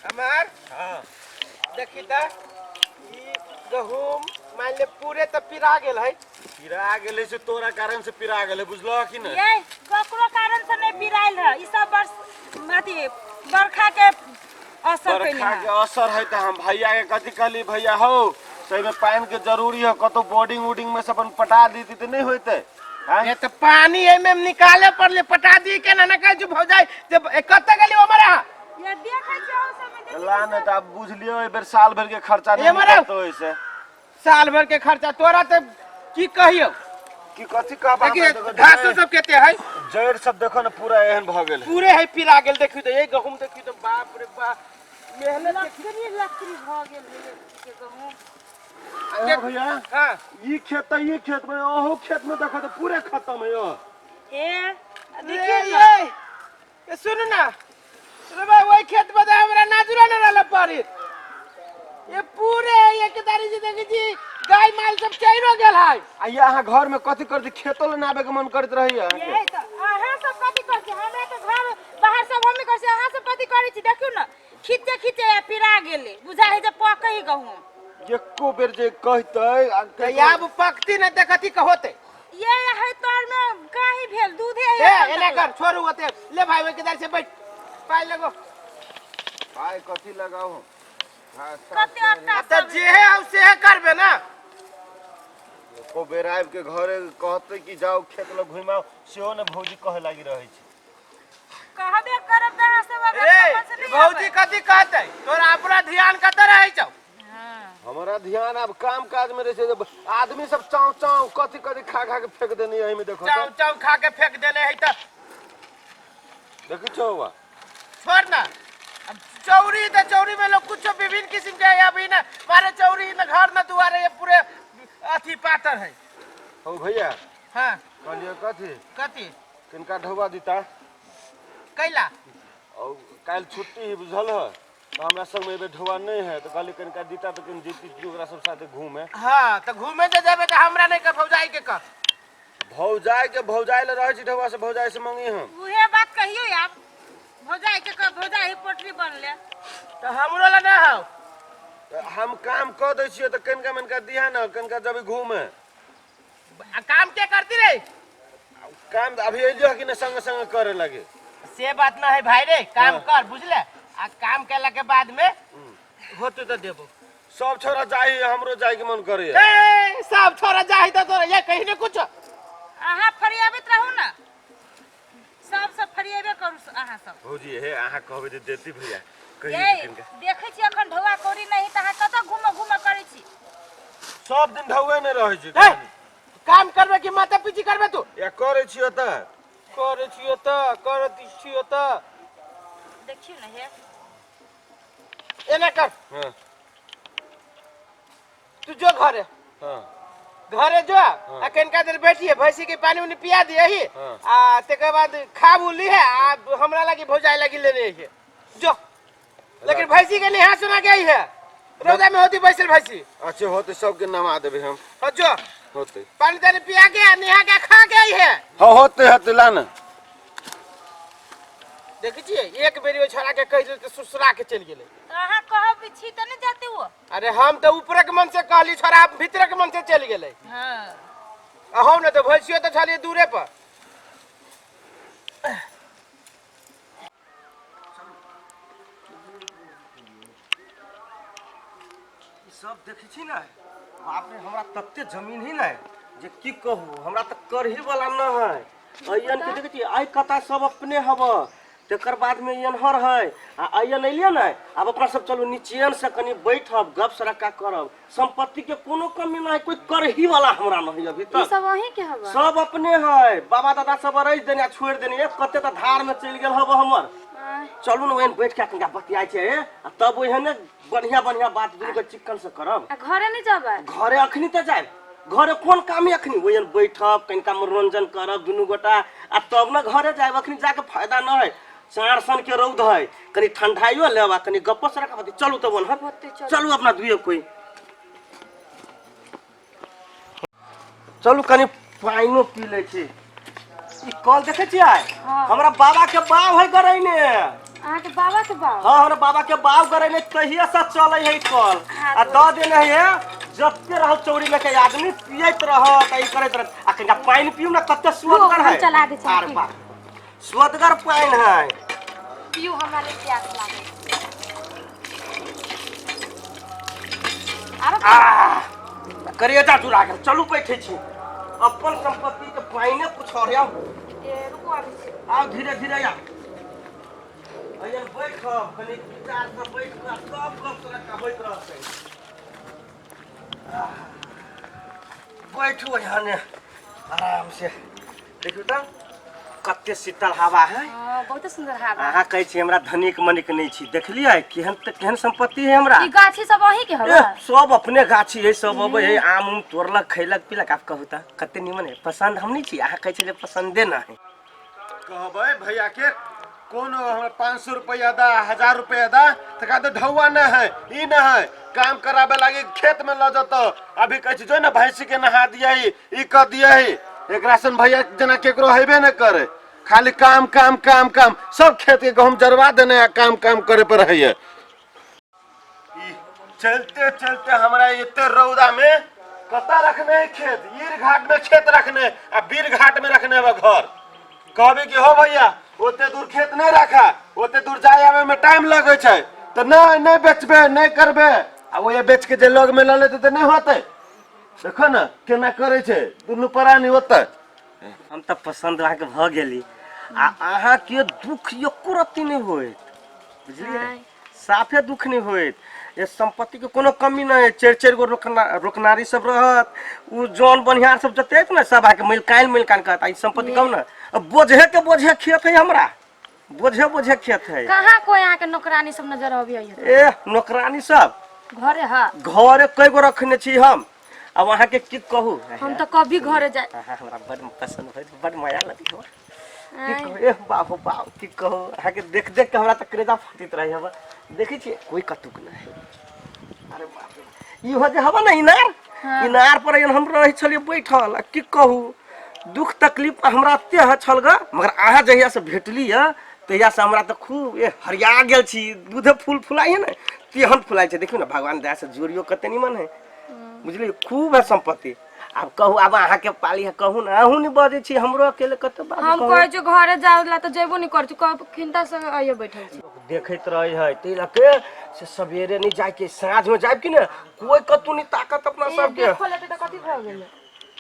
हमार हाँ देखी त ई गहूम मान ले पूरे त पिरा गेल है। पिरा गेलै से तोरा कारण से पिरा गेलै, बुझलह कि नहि? ये ककरो कारण से नहीं पिरायल है, ई सब वर्ष अथी बरखा के असर कइले बरखा है। के असर है तऽ हम भैया के कथी कहली, भैया हौ सही में पानि के जरूरी है, कतौ बोर्डिंग उर्डिंग में से अपन पटा देती तऽ नहि होइतै? आँय? ये तो पानी एमे निकाले पड़ले, पटा दी के ना ना कहे जो भौजाई जब कत गेली ओमरा। ये देखै छी अहूँ सब में देखी। ला ने तऽ आब बुझ लियौ एहि बेर साल भरि के खर्चा नहि ए मरौ। निकलतौ ओहिसे। साल भर के खर्चा तोरा तऽ की कहियौ। की कथी कहब? देखिए हमरा देखो, घासो जड़ि- सब केते है, जड़ि सब देखो ने पूरा एहन भऽ गेल है। पूरे है पिरा गेल। देखियो तऽ ये गहूम देखियो तऽ बाप रे बाप मेहनत देखियो। लकड़ी लकड़ी भऽ गेल है के गहूम। ए भैया। हाँ। ई खेत तऽ ई खेत में ओहो खेत में देखो तऽ पूरे खत्म है यो। ए रे देखियौ ने। ये ए सुन ना रे भाई, वही खेत में तो हमरा नाजुरा न रहल पड़ी, ये पूरे एक दारी जी देखी जी गाय माल सब चैरो गेल है। आ ये अहाँ घर में कथी करती, खेतो ले ना आबे के मन करैत रहैया अहाँके? यही तऽ अहाँ सब कथी करै छी, हमरा तऽ घर बाहर सब हमही करै छी, अहाँ सब कथी करै छी? देखियौ ने खींचे खींचे आ पिरा गेलै, बुझा है जे पकै है गहूम। एको बेर जे कहतै आ तऽ आब पकती ने तऽ कथी कहते? ये है तोर में काहे भेल दूधे है। ए एना कर, छोड़ू ओते, ले भाई ओइ के दार से बैठ पाइ लगो। पाइ कथी लगाऊ हम? घास कते आटा तऽ सब जे है हम सेहे करबे ना। एको बेर आबि के घरे कहतै कि जाउ खेत लग घुमाउ, सेहो ने भौजी कहे लागि रहै छै। कहबे करब तऽ अहाँ सब अगर रे समझ नहि भौजी आबै। कथी कहतै? तोरा अपना ध्यान कतऽ रहै छौ? हाँ। हमरा ध्यान आब काम काज में रहै छै, जब आदमी सब चाव चाव कथी कथी खा खा के फेंक देने एहि में देखो। चाव चाव खा के फेंक देने है तऽ। देखै छौ बा? छोड़ ना अब चौरी, तो चौरी में लोग कुछ विभिन्न किस्म के है, अभी ना मारे चौरी न घर न दुआरे, ये पूरे अथी पातर है। हौ भैया। हाँ। कहलियै कथी? कथी? किनका ढौआ दीता। कैला? और काल्हि छुट्टी है बुझल है, तऽ हमरा संग में एहि बेर ढौआ नहि है, तऽ कहलियै कनिका दीता तऽ कनि जैती ओकरा सब साथे घूमे। हाँ तऽ घूमे जे जेबे तऽ हमरा नहि कह, भौजाई के कह। भौजाई के भौजाई ले रहै छी ढौआ से भौजाई से मंगी हम। उहे बात कहियो आब भौजाई के कह, भौजाई पोटरी बनले। तऽ हमरो लए ना हौ। तऽ हम काम कऽ दै छियै तऽ कनिका मनिका दिहा ने, कनिका जेबै घूमे। आ काम के करती रे? काम तऽ अभी अइलियो कि ने संगे संगे करे लगे। से बात ना है भाई रे, काम हाँ। कर बुझले, आ काम केला के बाद में होतु तो देबो। सब छोरा जाही, हमरो जाय के मन करे। ए सब छोरा जाही तो तोरा ये कहीं ने कुछ। अहाँ फरियाबैत रहू ने, सब सब फरियाबे करू अहाँ सब। भौजी हे अहाँ कहबै जे देती भैया कहियो ये तऽ कनिका। देखै छी अखन ढौआ कौड़ी नहीं तऽ अहाँ कतऽ घूमऽ घूमऽ करै छी? सब दिन ढौए नहि रहै छै। ए, काम करबे कि माथा पीची करबे तू? या करै छियो तऽ। करै छियो तऽ, करै छियो तऽ। देखियौ ने हे। एना कर। हाँ। तू जो घरे। हाँ। घरे जो। हाँ। आ कनिका देर बैठिए, भैंसी के पानी उनी पिया दिए ही। हाँ। आ तेकर बाद खा उली है, आ हमरा लगी भौजाई लगी लेने है जो, लेकिन भैंसी के नहा सुना के आई है, रौदा में होती बैसल भैंसी। अच्छा होते, सबके नमा देबै हम। हाँ जो। होते। पानी तानी पिया के आ नहा के खा के आई है। हाँ होते होते ला ना। देखै छियै एक बेरी ओहि छोड़ा के कहि देल तऽ सुसरा के चलि गेलै। तऽ अहाँ कहब छी तऽ नहि जाते वो। अरे हम तऽ ऊपरे के मन से कहली, छोड़ा भीतरे के मन से चलि गेलै। हाँ। अहो ने तऽ भैंसियो तऽ छलियै दूरे पर। ई सब देखै छी ने, बाप रे, हमरा तते जमीन ही ने जे की कहू, हमरा तऽ करही वाला न है। अयन के देखै छी, आइ कता सब अपने हब, तकर बाद में एनहर है आ अयन अलियै ने। आब अपना सब चलू निचेन से कनि बैठब, गप सड़क्का करब। संपत्ति के कोनो कमी न है, कोई करही वाला हमरा नहीं अभी ई तक। सब अहीं के हवा? सब अपने है, बाबा दादा सब रहि देने आ छोड़ि देने, कते तऽ धार में चलि गेल हब हमर। आँय। चलू ने ओहन बैठ के कनिका बतियाइ छै आ तब ओहने बढ़िया बढ़िया बात दुनू के चिक्कन से करब। आ घरे नहीं जेबै? घरे अखनी तऽ जायब, घरे कोन काम है अखनी? ओहन बैठब कनिका मनोरंजन करब दुनू गोटा आ तब ने घरे जायब। अखनी जाके फायदा न है, चार सन के रौद है, कनि ठंडाइयो लेब आ कनि गप्पो सड़क बती। चलू तब ओनहर। होतै, चलू। चलू अपना दुए कोई चलू, कनि पानिओ पी लै छी। ई कल देखै छियै? हाँ। हमरा बाबा के बाव है गरैने। अहाँके अहाँके बाबा के बाप? हाँ, हमरा बाबा के बाप गरैले तहिया से चलै है कल। आ दऽ देने है, जते रहल चौरी लेके आदमी पियत रहत आ ई करैत रहत। आ कनिका पानि पियू ने, कते सुअदगर है। हम चला दै छी। अरे बाप, सुअदगर पानि है। पियू, हमरा ले प्यास लागल। आरो आह, करेजा जुड़ा गेल। चलू बैठे छी, अपन संपत्ति के पानिए कुछ और। आउ। ए, रुकू, आबै छी। आउ, धीरे धीरे आउ। अइयन बैठब, कनि विचार से बैठ कऽ सब गप तोरा होइत रहतै। आह, बैठू यहाँ ने आराम से। देखियौ तऽ कते शीतल हवा है। हाँ, बहुते सुंदर हवा। अहाँ कहै छी हमरा धनिक मनिक नहि छी, देखलियै केहन तऽ केहन संपत्ति है हमरा। ई गाछी सब अहीं के हवा? एह, सब अपने गाछी है, सब अबै है, आम उम तोड़लक, खैलक पीलक। आब कहू तऽ कते निमन है। पसंद हम नहीं छी, अहाँ कहै छी जे पसंदे ना है। कहबै भैया के कोनो हमरा 500 रुपया दा, 1000 रुपया दा, तऽ कहते ढौआ न है, ई न है। काम कराबे लागी खेत में ल जतो। अभी कहै छै जो ने भैंसी के नहा दिया, ई कर दिया। एकरा सन भैया जेना केकरो हेबे न करे। खाली काम काम काम काम, सब खेत के गहूम जरवा देने आ काम काम करे पर रहैया। ई चलते चलते हमरा एते रौदा में कता रखने है खेत, ईर घाट में खेत रखने आ बीर घाट में रखने है घर। कहबे कि हो भैया, ओते दूर खेत नहीं रखा, ओते दूर जाय आवे में टाइम लगे छै, तऽ नहीं नहीं बेचबे नहीं करबे। आ वो बेच के जे लग में लऽ लेते तऽ नहीं होते। देखो ने केना करै छै दुनू प्राणी ओते। हम तऽ पसंद अहाँके भऽ गेली आ अहाँके दुख एको रत्ती नहि होइत, बुझलियै? साफे दुख नहि होइत। ये संपत्ति के कोनो कमी नहि है। चारि चारि गो रोकना रोकनारी सब रहत, उ जौन बनिहार सब जते हत ने, सब आके मिलकाइन मिलकाइन कहत। आ ई संपत्ति कहू ने, बोझे के बोझे खेत है हमरा, बोझे बोझे खेत है। कहाँ कोई अहाँके नौकरानी सब नजर अबै है? ए, नौकरानी सब घरे? हाँ, घरे कई गो रखने छी हम। अब अहाँके की कहू, हम तऽ कभी घरे जाए। अहाँ हमरा बड पसंद होइत, बड माया लगी हमरा। की कहू, एह बाबू बाबू, की कहू, अहाँके देख देख के हमरा तऽ करेजा फटित रहे हवा। देखै छियै, कोई कतुक नहि। अरे बाप रे, ई हो जे हवा ने इनार। इनार पर एहन हम रहै छलियै बैठल आ की कहू, दुख तकलीफ हमरा एते ह छल ग, मगर अहाँ जहिया से भेटली है तहिया से हमरा तऽ खूब ए हरिया गेल छी। दूधे फूल फुलाइ है ने, तेहन फुलाइ छै। देखियौ ने, भगवान दया से जोड़ियो कते निमन है, बुझलियै? खूब है संपत्ति। आब कहू, आब अहाँके पाली है, कहू ने। अहूँ नहि बजै छी, हमरो अकेले कते बात हम कहू। कहै छी घरे जाउ ला तऽ जेबो नहि करै छी, कखिनता से आइयो बैठल छी। देखैत रहै है, ताहि लऽ के से सवेरे नहि जाइके, साँझमे जायब कि ने कोई कतौ नहि ताकत अपना सबके। देखो लेते तऽ कथी भऽ गेलै?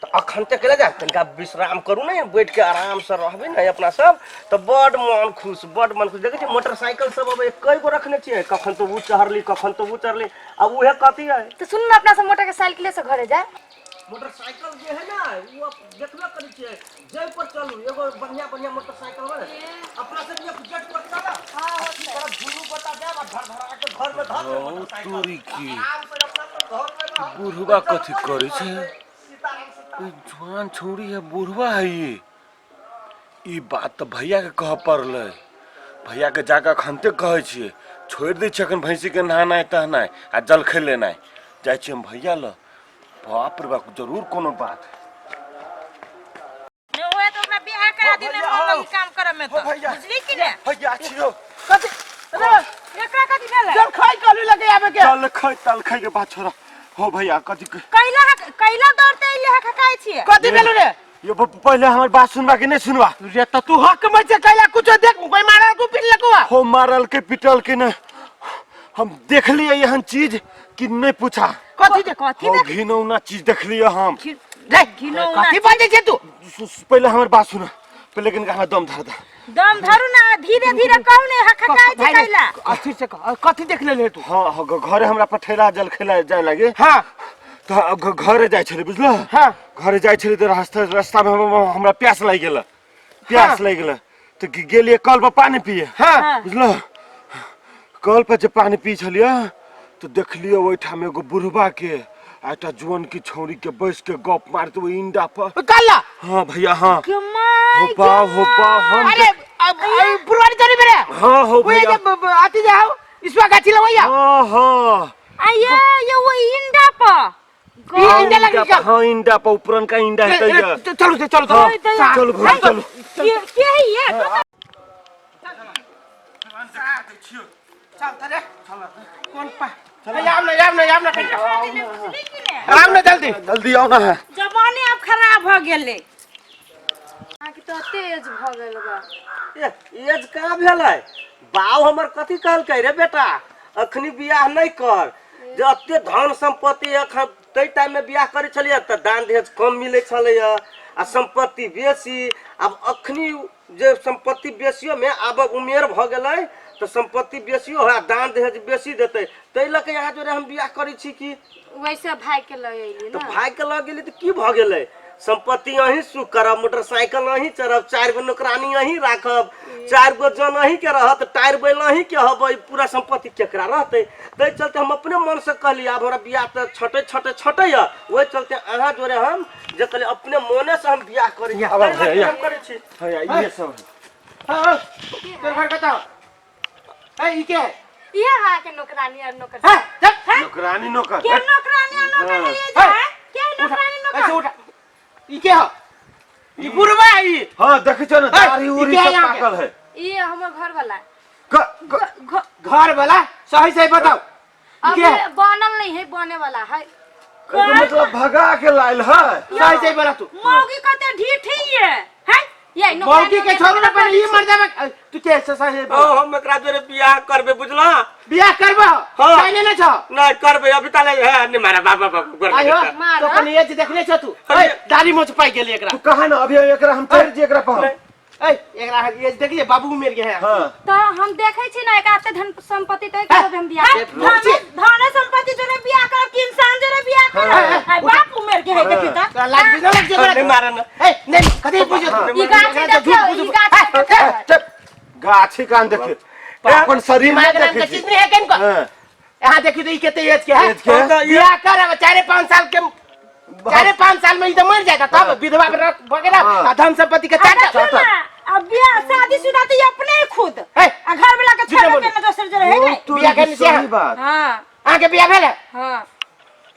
तऽ अखन तक केला जायब? तनिका विश्राम करू ने, बैठ के आराम से रहबै ने अपना सब तऽ बड मन खुश, बड मन खुश। देखै छियै, मोटरसाइकिल सब अबै, कई गो रखने छियै। कखन तऽ उ चढ़ली, कखन तऽ उ चढ़ली। आ उहे कथी है? तऽ सुन ने, अपना सब मोटर साइकिले से घरे जाए। मोटरसाइकिल जे है ना, वो देखबे करै छियै, जै पर चलू। एगो बढ़िया बढ़िया मोटरसाइकिल है अपना सब, एक गेट पर चलब, अथी करब, दुनू गोटा जायब आ धर धरा के घर में धर देब मोटरसाइकिल। तोरी की। आराम से अपना सब घर में रहब। बुढ़वा कथी करै छै? सीताराम सीताराम। ई जवान छौड़ी है, बुढ़वा है ई। ई बात तऽ भैया के कहऽ पड़लै। भैया के जाकऽ अखनते कहै छियै, छोड़ि दै छियै अखन भैंसी के नहानाइ तहनाइ आ जलखै लेनाइ। जाइ छियै हम भैया लग। बाप रे बाप, जरूर कोनो बात। ने होए तो ओकरा बियाह करा दी ने, मन लगी काम करे में। हो तो भैया। बुझली कि ने? भैया छियो। कथी रे? एकरा कथी भेलै? जब खाइ कहलू लगे आबे के। चल खै तल खै के बात छोड़ा। हो भैया, कथी कैला कैला दौड़ते अइले है, खकाइ छियै? कथी भेलू रे? यो पहिले हमर बात सुनबा कि नहीं सुनबा? रे, त तू हक में छै कैला? कुछो देख, कोई मारल को पीट लकुआ? हो, मारल के पिटल के ने, हम देखलिए एहन चीज कि नहीं पूछा। कथी देख? कथी? हो, घिनौना चीज देखलिए हम। रे, घिनौना। कथी बजै छै तू? पहिले हमर बात सुन पहिले, कनिका हमरा दम धर दे। दम धरू ना, धीरे धीरे कहू ने, हककाइ छै कैला? अथी से कह, कथी देख लेले तू? हाँ हाँ, घरे हमरा पठेला जल खेला जाय लागे। तऽ घरे जाइ छलै, बुझल? घरे जाइ छलै तऽ रास्ता रास्ता में हमरा प्यास लागि गेल, प्यास लागि गेल तऽ गेलियै कल पर पानी पिए। बुझल, कल पर जे पानी पी छलियै तऽ देखलियै ओहिठाम एगो बुढ़बा के आ एकटा जुअन की छौड़ी के बैस के गप मारते ओहि इंडा पर। कल्ला? हाँ भैया, हाँ। के my. हो बाप, हो बाप, हम अरे, अब बुढ़वानी चली मेरे। हाँ, हो वो भैया। जे अथी जे हौ, इसवा गाछी लगैया। हाँ हाँ। आये ये वो इंडा पर ई इंडा लगी का? हाँ, इंडा पर, उपरन का इंडा हेतै गे। चलू चलू चलू। हाँ, चलू भौजी, चलू। के के है ये? कान देखा दै छियो। चल त रे कोन पा ए, आब ना आब ना आब ना कनिका। बुझली कि ने आब ना जल्दी जल्दी आओ ना है। जमाने आब खराब भ गेलै। अहाँके तऽ एते एज भऽ गेल बा। ए, एज कहाँ भेलै? बाप हमर कथी कहलकै रे बेटा, अखनी बियाह नहि कर, जे एते धन सम्पत्ति एखन ताहि टाइममे बियाह करै छलियै तऽ दान दहेज कम मिलै छलैए आ सम्पत्ति बेसी। आब अखनी जे सम्पत्ति बेसियोमे आब उमेर भऽ गेलै तऽ सम्पत्ति बेसियो है आ दान दहेज बेसी देतै, ताहि लऽ कऽ यहाँ जोरे हम बियाह करै छी की। वैसे भाई के लऽ अयली तऽ ने। भाई के लऽ गेली तऽ की भऽ गेलै? सम्पत्ति अहीं सुख करब, मोटरसाइकिल अहीं चढ़ब, 4 गो नौकरानी अहीं राखब, 4 गो जन अहीं के रहत, टायर बैल अहीं के हबै, पूरा सम्पत्ति केकरा रहतै? ताहि चलते हम अपने मन से कहली आब हमरा बियाह तऽ छटै छटै छटै यऽ, ओहि चलते अहाँ जोरे हम जे कहली अपने मने से हम बियाह करै छी, ताहि लऽ के हम करै छी। भैया इहे सब है। हाँ, तोर घर कतऽ? ए, ई के है? इहे अहाँके नौकरानी और नौकर। हाँ, चल। नौकरानी नौकर। के नौकरानी और नौकर है ये जे है? के नौकरानी ऐसे नौकर? उठा। ई के हो? ई बुढ़वा है ई। हाँ देखै छौ ने ए, दाढ़ी ई उड़ी के है सब यहाँ के? पाकल है। ई हमर घर वाला। क- क- घर वाला सही सही बताओ। ई अभी के है? बनल नहीं है, बने वाला है। एकर मतलब भगा के लायल है। सही सही बोला तू। मौगी कते ढीठी ये है। ये नौकरानी मौगी के छोड़ू ना पहले ई मर जाबे। तू के से सही ओ बोल। हम एकरा जोरे बियाह करबै, बुझला? बियाह करबो? हाँ। सही नहीं छो? नहीं करबै अभी ताले है नहीं मारा बाबा बाबा गोर आयो लगै। मारा। तो कनी एज देखने छो तू? ए, दाढ़ी मोछ पाइ गेली एकरा। तू कहा ना अभी एकरा हम चढ़ जी एकरा पर। ए, एकरा एज देखिए बाबू उमेर के है। हाँ तऽ हम देखै छी ने एकरा एते धन संपत्ति तऽ करब हम बियाह। है, धन संपत्ति जोरे बियाह करब कि इंसान जोरे बियाह करब? है, बाप उमेर के है देखी त। तोरा लाज भी ना लग जे? नहीं मारा ना। ए, नहीं कथी पूछो तू? ई गाछी देखियौ, ई गाछी देखियौ। चल गाछी कान देखे अपन शरीर में दिमाग नाम देखे के छी। चीज नहीं है किनको। हाँ। यहाँ देखी तो ई केते एज के है। एज के है? बियाह कर 4-5 साल के, 4-5 साल में ई तो मर जाएगा, तब विधवा वगैरह हाँ। आ धन संपत्ति के आ चाटा। देखियौ ना, अब बियाह शादी शुदा तो ये अपने ही खुद है। आ घर वाला के झूठे छोड़ बोलो। के ना दोसर जरे है वो ने। तो बियाह करने से सही बात। हाँ अहाँ के बियाह भेल है? हाँ।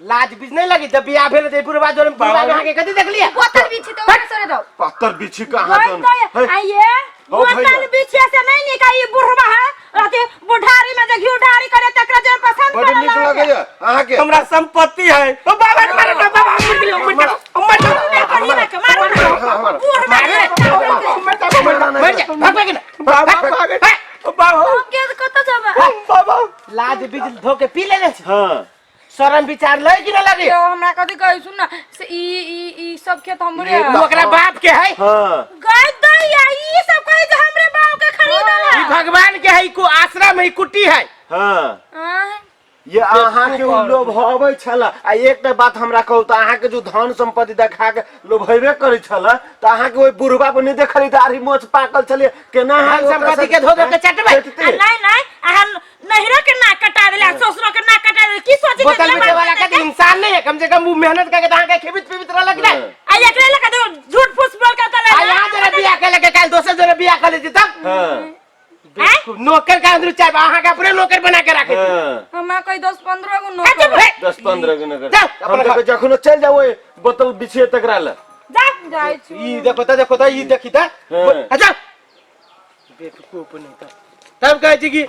लाज बीज नहीं लगी जब बियाह भेल त बुढ़वा जोरे बुढ़वा में अहाँ के कथी देखलिए? बोतल बिछी तऽ ओकरे सरे दौ। पत्थर बिछी कहाँ वही तन तो है। आइए हो भैया। बोतल बिछिया से नहीं निका ई बुढ़वा है अथी बुढ़ारी में जे घी ढारी करे तकरा जे पसंद बड पड़े नीक लगैया अहाँ के। हमरा संपत्ति है। ओ बाबा के मारे ना बाबा, हम मर गेलियो, मर जाओ, मर जाओ। मारू ना, बूढ़ मारे। मर जाओ, मर जाओ। मर जा भाग भाग ना। बाबा भागे। ओ बाबा हम के कतऽ जेबै? बाबा लाज बीज धो के पी लेने छी। हाँ शरम विचार लय कि ना लगे? यौ हमरा कथी कहै सुन ना से ई ई ई सब खेत हमरे है। ओकरा बाप के है। हाँ गई दैया ई सब कहे जे हमरे बाप के खरीदल ई है। भगवान के है, ई को आश्रम है, ई कुटी है। हाँ आँय, ये अहाँ के उ लोभाबै छला। आ एकटा बात हमरा कहू तऽ अहाँ के जो धन संपत्ति देखा के लोभेबे करै छला तऽ अहाँ के ओहि बुढ़बा पर नहि देखली दाढ़ी मोछ पाकल छलै केना अहाँ धन संपत्ति के धो धो के चटबै। चटतै? आ नहीं नहीं अहाँ नैहरो के नाक कटा देले आ ससुरो के नाक कटा देले, की सोची बोतल बेचे वाला का इंसान नहीं है, कम से कम वो मेहनत करके तो अहाँ के खेबित पीबित रहलक नहीं। आ एकरे लगा दो झूठ फूस बोल के तले आ यहाँ जरा बियाह कर लेके काल दोसर जरा बियाह कर लेती तब हाँ बेवकूफ, नौकर का अंदर चाहे अहाँ के अपने नौकर बना के रखे। हाँ हमरा कोई 10-15 गो नौकर है। 10-15 गो नगर जाओ, हम अपना देखो जखनो चल जाओ ओहि बोतल बिछिए तकरा ले जा जाइ छी। ई देखो त देखो त ई देखी त। हाँ। अच्छा बेवकूफ नहीं त तब कहै छी कि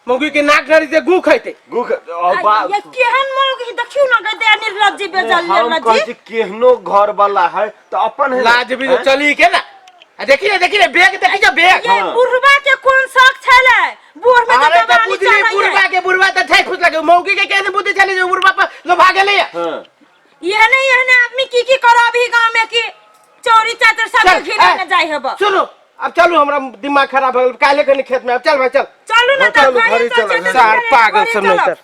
मौगी के नाक धरी से गू खैते। गुख और बा- ये केहन मौगी देखियो ना गई दे निर्लज्जी बेजल हम कहै निर्लज्जी। छी केहनो घर वाला है तऽ अपन है ना। लाज भी तो चली के ना। आ देखी ने देखी ने बैग देखी जो बैग। ये बुढ़वा के कौन शौक छले बूढ़ में अरे तो तो जवानी बुझली चढ़ै है। बुढ़वा के बुढ़वा तो ठेक फुस लगे मौगी के कैसे बुद्धि चली जो बुढ़वा पर लोभा गेलै है। हाँ एहने एहने आदमी की की करो अभी गांव में कि चोरी चाचर सब चल, घिरे ए, में जाय हेब। सुनो अब चलू हमरा दिमाग खराब हो गेल काल्हे कनी खेत में अब चल भाई चल। चलू ना चलू, तऽ घरे घरे चलब, चल सार पागल सब नहीं तर।